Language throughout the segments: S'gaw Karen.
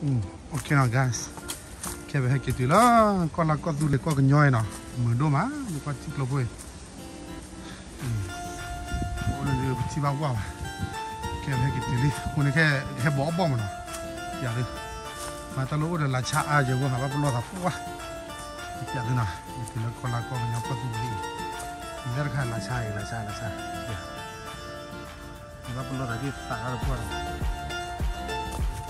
Okay နီၤ guys, ခဲပဟဲက့ၤတုၤလၢ ကီၢ်လါကီၢ်သူလ့ၤကီၢ်ကညီအံၤနီၤ, မုာ်ဒိၣ်မး ယကွၢ်ထံကျိဖိအံၤ, အိၣ်လၢပထံၣ်ဘၣ်ဝၣ်ဘၣ်, ခဲပဟဲက့ၤတုၤလံ အဃိန့ၣ် ခဲဟဲဘီအီၣ်ဘီၣ်မးနီၤ, ယၤလၢ မၤတၢ်လၢအိၣ်ဒီးလါဆါအါယဲၢ်ဝဲ ဟးဘၣ်ပလီၢ်သးပှၢ်, ယပျးသုနီၤ, ယတုၤလၢကီၢ်လါကီၢ်ကညီကီၢ်သူလ့ၤအံၤ, ယတၢ်တခါလါဆါအံၤ လါဆါ လါဆါ ယဘၣ်ပလီၢ်သးဒ်သးတၢ်တပှၢ်ဒီး,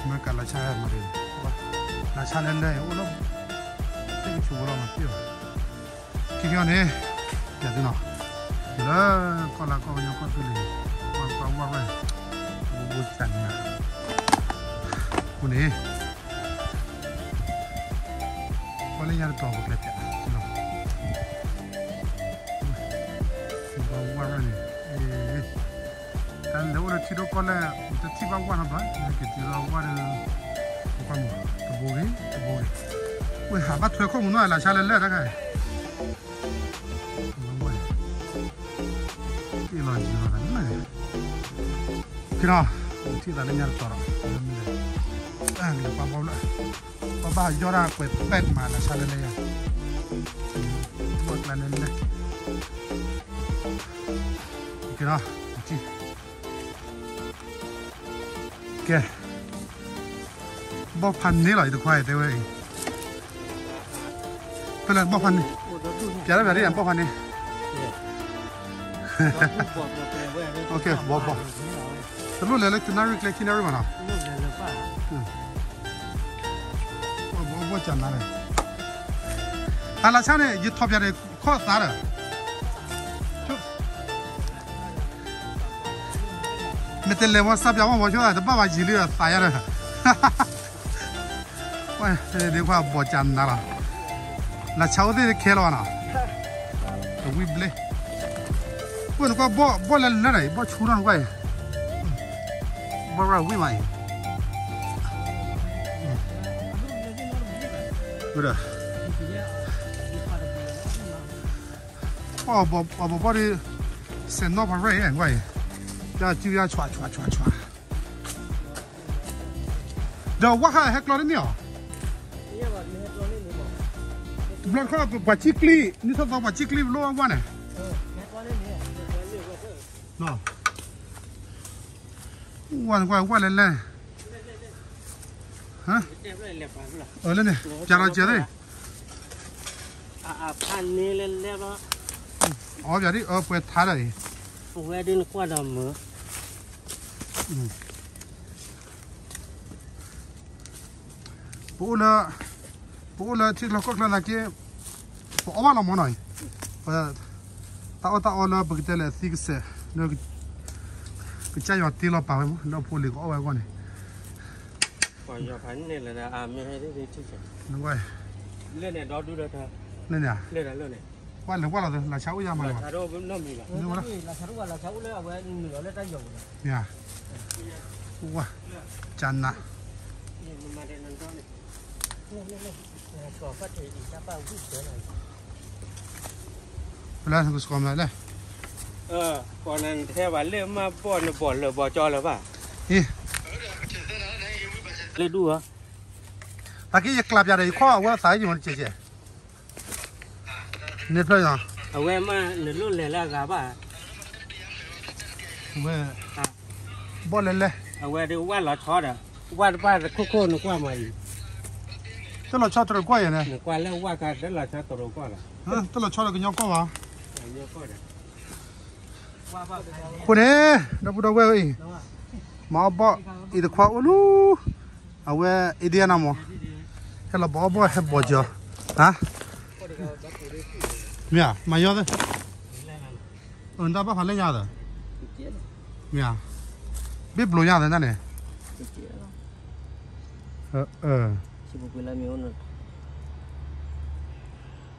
မ့ၢ်ကလါဆါမးဒီး, လါဆါလဲၤလဲၤအိၣ်လီၤ, သ့ၣ်ကဆူးဖိလီၤမးသ့ၣ်ဘၣ်, ခဲကဲအံၤန့ၣ်, ယၤသုနီၤ, လၢကီၢ်လါကီၢ်ကညီကီၢ်သူလ့ၤ, ကွၢ်ကွၢ်ဝဲ, ဘိဘိစၢ်နၤ, အဃိန့ၣ် ကွၢ်လၢညါတတီၤပကျဲးစၢး, ကွၢ်ဝဲန့ၣ်, တၢ်လဲၤအိၣ်လၢထံဒိၣ်ကီၢ်လဲၢ်, တထံၣ်ဘၣ်ဝၣ်နီတဘျီ, က့ၤတုၤလီၤဝၣ်ဒီး, ကွၢ်မး, တဘိဂ့ၤ တဘိဂ့ၤ, ဝဲဟးဘၣ်ထွဲခိၣ်မုၢ်နီၤ လါဆါလဲၤလဲၤတၢ်ခါအံၤ, လီၤယံၤလီၤသးန့ၣ်, က့ၤနီၤ, ထံၣ်သးလၢညါတတီၤဒီး, ပှၤဘၣ်ဘျၢ, ပှၤဘၣ်ယီၢ်ဒၣ်ကွဲးပဲးမး လါဆါလဲၤလဲၤယၤ, ဘၣ်ကျါလဲၤလဲၤ, က့ၤနီၤ, ကဲ, ဘီၣ်ဖးန့ၢ်လီၤ ယတခွါအံၤတဲဝဲအံၤ, ဖဲလဲၣ်ဘီၣ်ဖးန့ၢ်, ပျးလၢပျးဒ်ဘီၣ်ဖးန့ၢ်, ဘီၣ်ဘီၣ်, တလိၣ်လဲၤလၢကနၣ်ရံၣ်ကျဲခံနၣ်ရံၣ်ဘၣ်နီၤ, ဘီၣ်ဘီၣ်ကနၤန့ၣ်, အလါဆါန့ၣ် ယထီၣ်ပျးန့ၣ် ခီၣ်သးဒီး မ့ၢ်တလဲၤဝဲစၢ်ပျးဝဲမီၤဆိသး တဘၣ်ဘၣ်ယံာ်လံဒီးသးယါဒီး, ဒ်ခွါဘီၣ်ကနၤလီၤ, လၢဆၣ်အိၣ်သ့ၣ်ခဲလၢာ်ဘၣ်နီၤ, တဝံၣ်ဘျ့, ပှၤနကွၢ်ဘီၣ်လဲၤလၢာ်ဒီး ဘီၣ်ဆူထီၣ်နကွၢ်အံၤ, ဘီၣ်ရၤဝံၣ်မးအံၤ, ဒီး ပှၤဘီၣ်ဘီၣ်ဒီး စဲးနီၣ်ပှၤရဲၣ်အံၤကွၢ်အံၤ, ယစုယဆွးဆွးဆွးဆွး, ဒီးဝၣ်ခါဟဲကျီန့ၣ်အီၤ, တဘျီတခီၣ်ပှၤစံၣ်ကျံၣ် နံၣ်ထီၣ်သီပှၤစံၣ်ကျံၣ်လိၣ်ဝၣ်န့ၣ်, ဝၣ်နကွၢ်ဝၣ်လဲၤလဲၤ, လၢန့ၣ် ပျးလီၤစဲးသ့ၣ်, အပၢ်န့ၣ်လဲၤလဲၤဘၣ်, အီပျးဒ်အပှဲၤထါဒီးအံၤ, အဝဲဒ်နကွၢ်ဒီးမုာ် ပအိၣ်လၢ, ပအိၣ်လၢထံချၢကီၢ်ချၢနာ်က့, ပအီၣ်ဘၣ်လီၤမးနီၤ, ပ, တၢ်အီၣ်တၢ်အီလၢပကတဲလဲၣ်သံကစဲး, ကစၢ်ယွၤတ့လီၤပာ်ဝဲမး လၢအဖိလံၤကအီၣ်ဝဲအဂီၢ်န့ၣ်, နဝဲ, လၢန့ၣ်, ဝဲလဲၤဝဲလီၤ လၢဆၣ်အိၣ်ယါမးလီၤ, မ့ၢ်, ဝဲ, ကနး ပလဲကစကီမလဲၣ်, ကိးနၤ နထဲဘၣ်လၢမၢ်ဘီၣ်နဘီၣ်လၢာ်ဘီၣ်ကၠီလၢၤဘၣ်, အ့, လၢဒူၣ်ဧါ, တၢ်က့ယကျးပျးဒီးယခီၣ်အဝဲသးယံာ်မးတကဲးကဲး, န့ၣ်ဖျၢၣ်ညါ, အဝဲမးနလိၣ်လဲၤလၢအဂၤဘၣ်, ဝဲ, ဘီၣ်လဲၤလဲၤ, အဝဲဒ်ဝၣ်လီၤဆီဒီး, ဝၣ်တဘၣ်တခိၣ်ခိၣ်နကွၢ်မးအံၤ, တလီၤဆီတရူးကီၢ်ယဲၢ်န့ၣ်, နကွၢ်လၢဝၣ်ကါတလီၤဆီတရူးကီၢ်လီၤ, တလီၤဆီဒီးကညီကီၢ်ဘၣ် အဃိန့ၣ်, ဒီပုၢ်ဒီဝဲၢ်အံၤ, မၤအီၣ်ဘီၣ်အံၤတခွါအိၣ်လူၤ, အဝဲ Indiana မး, ဟဲလီၤဘီၣ်အီၣ်ဘီၣ်ဟဲဘီၣ်ကၠီ, ဟါ, မ့ၢ်ဧါ, မၤယီၤသ့, နတၢ်ဘၣ်ဖးလဲၢ်ညါသ့, မ့ၢ်ဧါ, ဘ့ၣ်ဘျိညါသ့န့ၣ်,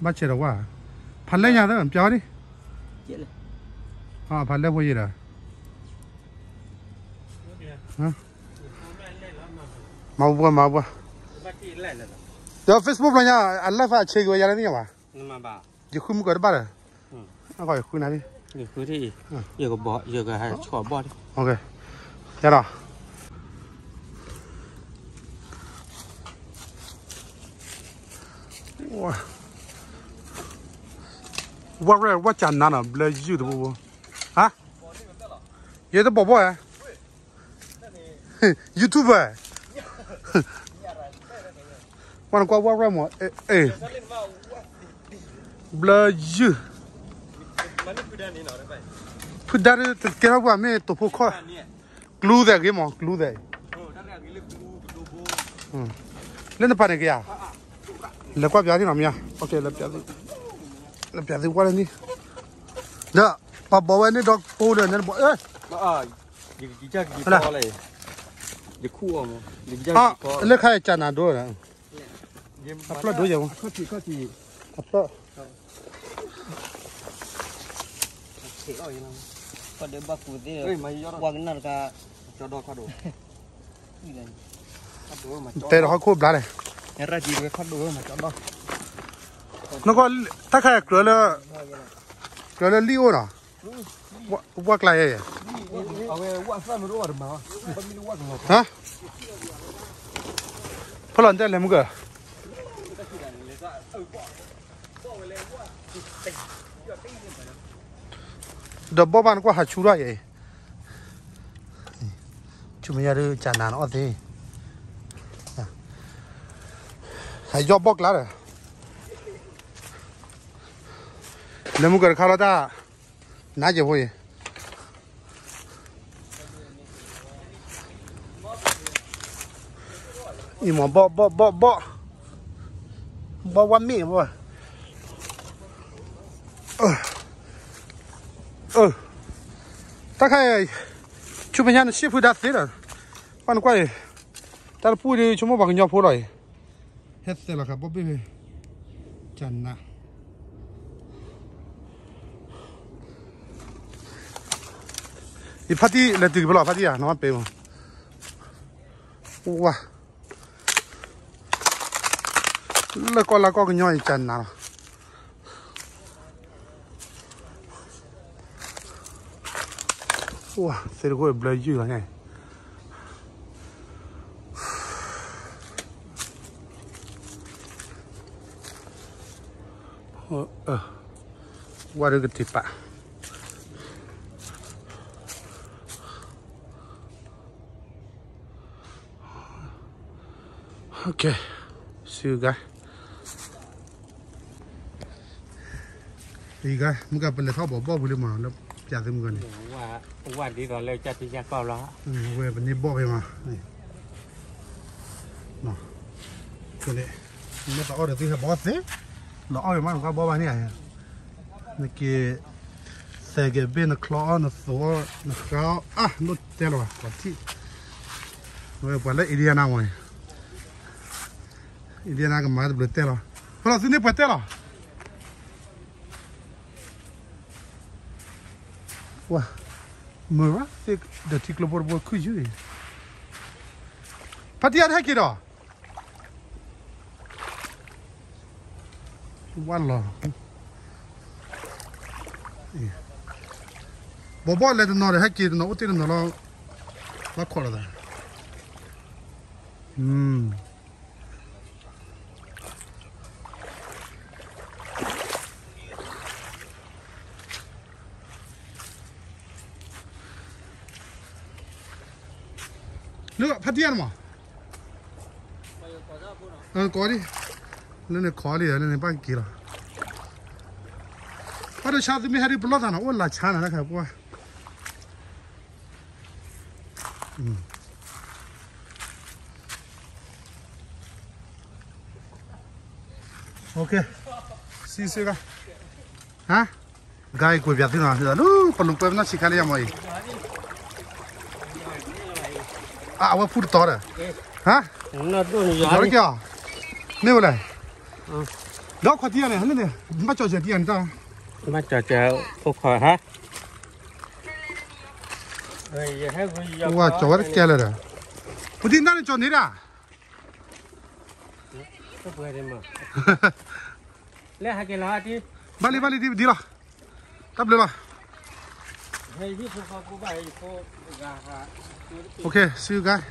ဘၣ်ဆဲးဒီးဝဲ, ဖးလဲၢ်ညါသ့ ပျးဝဲဒၣ်, ဖးလဲၢ်ဖိယံၤဒီး မၤပှၤ မၤပှၤ, ဒီး Facebook ဘျီညါ အ live အဆ့က့ၤဝဲယၤလၢနံၣ်ညါဘၣ်, ယဃုမုၢ်ကီးတဘၣ်ဒီး, ယဃုနၤ, ယကဘီၣ်, ယကဟဲဆီၣ်ဘီၣ်, ယဒီး လၢ Facebook ဘျီညါ အ live အဆ့က့ၤဝဲယၤလၢနံၣ်ညါဘၣ်, ယဃုမုၢ်ကီးတဘၣ်ဒီး, ယကဘီၣ်, ယကဟဲဆီၣ်ဘီၣ်, ဝါရဲၣ် ဝါကၢ်နါနီၤ ဘျၢယုၢ်တဘိဘိ, ဟါ, ယတဘီၣ်ဘီၣ်ဧါ, YouTuber, ဝါနကွၢ်ဝါရဲၣ်မး, ဘျၢယုၢ်, ဖုဒါတကဲထီၣ်ပှၤမ့ၢ်တိာ်ဖိခီၣ်, ကျူသဲးဂ့ၤမး ကျူသဲး, လၢနပာ်န့ၣ်က့ၤဧါ, လဲၤကွၢ်ပၠးသ့ၣ်နီၤမ့ၢ်ဧါ, လဲၤပၠးသ့ၣ်ဝဲလၢန့ၣ်, ဒီးပှၤဘီၣ်ဝဲန့ၣ်ဒီးပိၢ်ဒီးနဲတဘီၣ်, လၢခါအံၤကၢ်နၤဒိဒီး, အဖျၢၣ်ဒိယဲၢ်မး, အဖျၢၣ်, တဲဒီးဟီၣ်ခိၣ်ဘျါလဲၣ်, နကီၢ်တၢ်ခါအံၤကျၢၤလၢ, ကျၢၤလၢလံၣ်အိၣ်နီၤ, ဝၣ်ကျါယဲၢ်ယဲၢ်, ဟါ, ဖဲလီၤတဲလဲၤမုၢ်ကၢၢ် ဒီးဘီၣ်ဘၣ်နကွၢ်ဟးဆူထီၣ်ယဲၢ်, ဆူမဲာ်ညါဒုးကၢ်နၤနအီၣ်သ့, ဟးယီၣ်ဘီၣ်ကျါဒီး, လဲၤမုၢ်ကၢၢ်တခါလီၤတၢ်, နါယဲၢ်ဖိအံၤ အံၤမ့ၢ်ဘီၣ်ဘီၣ်ဘီၣ်ဘီၣ်, ဘီၣ်ဝါမ့ၣ်ဘီၣ်, တၢ်ခါအံၤ, ဆူမဲာ်ညါနစံၣ်ဖုဒါသ့ဒီး, ကွၢ်နကွၢ်အံၤ, တၢ်တပူၤဒုးဆိကမိၣ်ပှၤကညီဖိလီၤအံၤ, ဟဲသဲးလီၤဃာ်ဘီၣ်ဘ့ၣ်ဖဲ, ကၢ်နၤ ယဖါတံၢ်လဲၤတုၤက့ၤဖဲလီၤ ဖါတံၢ်ဧါ နမ့ၢ်ပ့ၤမး, ဝါ, လၢကီၢ်လၢကီၢ်ကညီအံၤကၢ်နၤလီၤ, ဝါ သ့ၣ်တခိၣ်ဘျၢယုၢ်လီၤန့ၣ် ဝါဒုးကတံာ်ပာ်, okay, see you guys. အံၤဂၤ မုၢ်ဂၤ ပလဲၤထီၣ်ဘီၣ်ဘီၣ်ဝံၤလံမး လၢပျးသုမုၢ်ဂၤန့ၣ်, ဝဲပန့ၢ်ဘီၣ်ဖဲမး, န့ၣ်, မ့ၢ်သးအီၣ်ဒီးသုဟဲဘီၣ်သ့, လီၤအီၣ်ဝဲမး နကွၢ်ဘီၣ်ဘၣ်န့ၣ်ဧါ, နက့ၤ သဲးက့ၤဘ့ၣ် နချီအီၣ် နသိးအီၣ် နဃါအီၣ် အါ လိၣ်တဲလီၤဘၣ် ပှၤထံၣ်, ဝဲပှၤလၢ Indiana မးန့ၣ်, Indiana ကမၤတဘျုးတဲလီၤ, ဖဲလီၤသုန့ၢ်ပှဲၤတဲလီၤ ဝါ, မုၢ်ရၣ်သ့ၣ်ဒီးထံကျိဖိတဘိခုၣ်ယုၢ်အံၤ, ဖါတံၢ်အါတဟဲက့ၤဒီး, ဝါလီၤ, ဘီၣ်ဘီၣ်လဲၤတနီၤဒီး ဟဲက့ၤတနီၤ အိၣ်တ့ၢ်တနီၤလီၤ, လီၤခီၣ်လီၤသး, လၢဖါတံၢ်အါန့ၣ်မး, ကိးဒံး, လၢန့ၣ်ခိးလံ လၢန့ၣ်ဘၣ်က့ၤလီၤ, ဘၣ်ဒိဆါသုမ့ၢ်ဟဲဒ်ပလီၢ်သးနီၤ အိၣ်လၢဆါနၤလၢခဲပှၢ် Okay, see you soon, guys. ဟါ, guys ကွံာ်ပၠးသုနီၤ, လၢပလူၤကွဲပနီၣ်ဆံးခါလၢယၤမ့ၢ်အံၤ, အဝဲဖုတတီၤဒီး, ဟါ, ယီၤလၢက့ၤအီၤ, မ့ၢ်ဝဲလဲၣ်, ဒီးခွါတံၢ်ယၤန့ၣ်, ဟဲလၢန့ၣ်, ဘၣ်ကၠီၤစဲၤတံၢ်ယၤန့ၣ်တၢ်, ဘၣ်ကၠီၤစဲၤဖိခွါဟါ ဝဲကၠီၤဝဲတကဲလၢာ်ဒီး, ပတံၢ်နၢ်န့ၣ်ကၠီၤန့ၢ်ဒၣ်, ဘၣ်လံ ဘၣ်လံ ဒ်လီၤ, တၢ်ဘျုးလီၤ, Okay, see you guys.